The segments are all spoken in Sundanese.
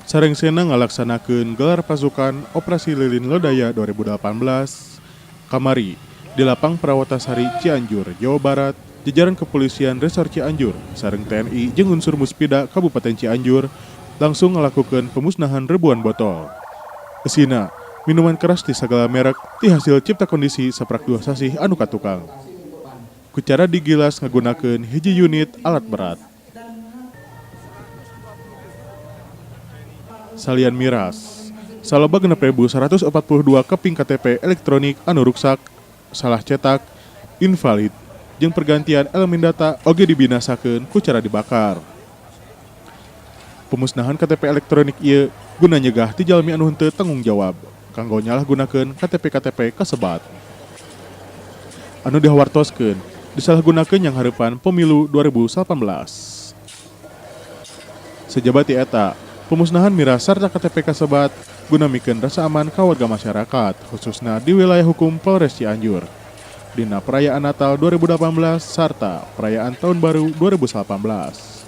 Sarengsena ngalaksanakeun gelar pasukan Operasi Lilin Lodaya 2018 kamari di Lapang Prawatasari Cianjur, Jawa Barat, jajaran kepolisian Resor Cianjur sareng TNI jeung unsur Muspida Kabupaten Cianjur langsung ngalakukeun pemusnahan ribuan botol. Esina, minuman keras di segala merek ti hasil cipta kondisi saprak 2 sasih anu katukang. Ku cara digilas ngagunakeun hiji unit alat berat. Salian miras, saloba 6.142 keping KTP elektronik anu ruksak, salah cetak, invalid, jeung pergantian elemen data oge dibinasakeun ku cara dibakar. Pemusnahan KTP elektronik ieu guna nyegah ti jalmi anu henteu tanggung jawab kanggo nyalahgunakeun KTP-KTP kasebat. Anu dihawartoskeun disalahgunakeun yang hareupan pemilu 2018. Sejaba ti eta, pemusnahan miras sarta KTP kasebat guna mikeun rasa aman ka warga masyarakat, khususna di wilayah hukum Polres Cianjur. Dina perayaan Natal 2018 sarta perayaan Tahun Baru 2018.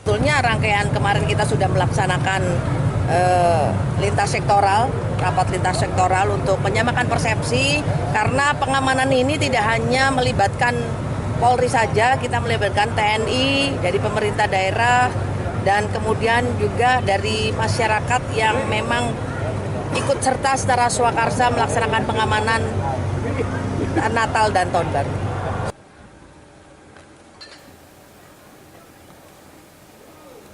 Sebetulnya rangkaian kemarin kita sudah melaksanakan lintas sektoral, rapat lintas sektoral untuk menyamakan persepsi, karena pengamanan ini tidak hanya melibatkan Polri saja, kita melibatkan TNI, dari pemerintah daerah, dan kemudian juga dari masyarakat yang memang ikut serta secara swakarsa melaksanakan pengamanan Natal dan Tahun Baru.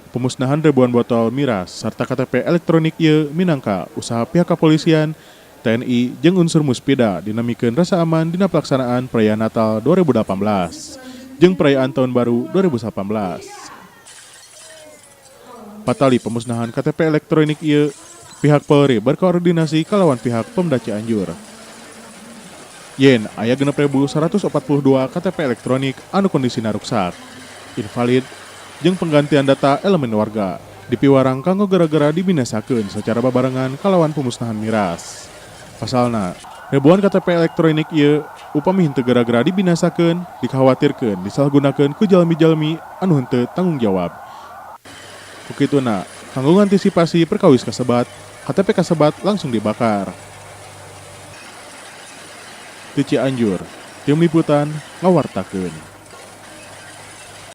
Pemusnahan ribuan botol miras serta KTP elektronik ieu minangka usaha pihak kepolisian, TNI jeung unsur Muspida dinamikeun rasa aman dina pelaksanaan perayaan Natal 2018 jeung perayaan Tahun Baru 2018. Patali pemusnahan KTP elektronik ieu, pihak Polri berkoordinasi kalawan pihak Pemda Cianjur. Yen aya 6.142 KTP elektronik anu kondisina ruksak, invalid, jeung penggantian data elemen warga dipiwarang kanggo gara-gara dibinasakeun secara babarengan kalawan pemusnahan miras. Pasalna, ribuan KTP elektronik ieu upami henteu gara-gara dibinasakeun, dikhawatirkeun disalahgunakeun ku jalmi-jalmi anu henteu tanggung jawab. Kukituna, kanggo ngantisipasi perkawis kasebat, KTP kasebat langsung dibakar. Di Cianjur, tim liputan ngawartakeun.